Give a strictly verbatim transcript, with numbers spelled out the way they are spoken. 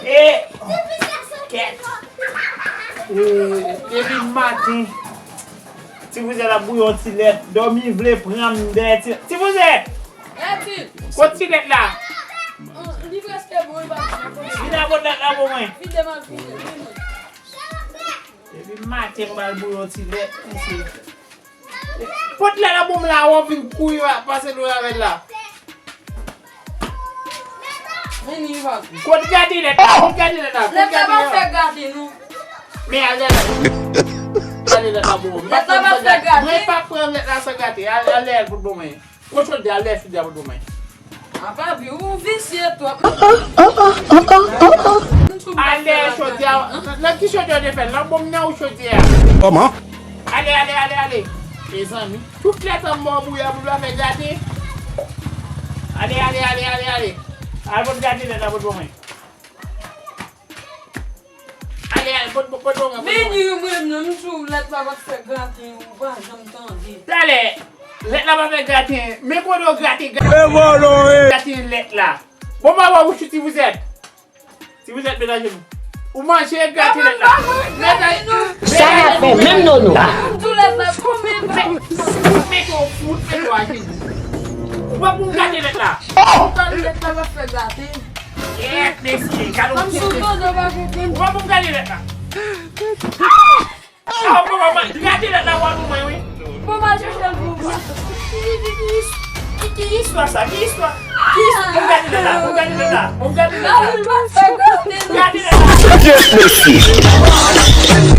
E, kèt. E, depi maten, Ti Vouzè ap bouyi yon ti lèt. Dòmi vle pran m dèyè ti, Ti Vouzè! Eti! Kot ti lèt la? An, li prèske bon, li pa bon. Vin a pot lèt la pou mwen. Vide m al vide, vini. Depi maten m al bouyi yon ti lèt, mesye. Pot lèt la pou m la, w ap vin kouri pase nou avè l la. Vini, Ivan. Kot gade lèt la? Kot gade lèt la? Kot gade lèt la? Lèt la pa fè gade, non. Men ale lèt la. Ale lèt la pou mwen. Lèt la pa fè gade. Mwen pa pran lèt la san gade. Ale, ale, ale pou mwen. Kot chodyè a, ale chodyè a pou mwen. Apa, bi, ou visye twòp. Ale chodyè a. Nan, nan ki chodyè w te fè? Nan bon nan ou chodyè a? Kòman? Ale, ale, ale, ale. Mezanmi, tout lèt an mò bouya pou l pa fè gate. Ale, ale, ale, ale, ale. Al pot gate lèt la pot pou mwen. Ale, ale, pot, pot, pot pou mwen, pot pou mwen. Men ni mwen menm, m di w lèt la pa fè gate, ou pa janm tande. Talè, lèt la pa fè gate, men kote w gate, gate. E vòlò, e. Gate lèt la. Bon, ba, ba, ou chiti vizèt. Ti vizèt melaje nou. Ou manje gate lèt la. Melaje nou. Sa n ap fè menm nono. Tou lèt la, kòman? Mete w fout, mete w ajenou. Ou pa pou gate lèt la. Tan lèt la pa fè gate. Yèt, mesye, gade w. Kòm sou dodo pa fè gate. Ou pa pou gate lèt la. Ah! Ah, bon, bon, bon, gade lèt la, w a pou mwen, wi. Bon, m al chèche l pou ou. Ki, ki, ki, ki, ki istwa sa? Ki istwa? Ki istwa? Bon, gade lèt la, bon, gade lèt la, bon, gade lèt la. Gade lèt la. Kèt, mesye.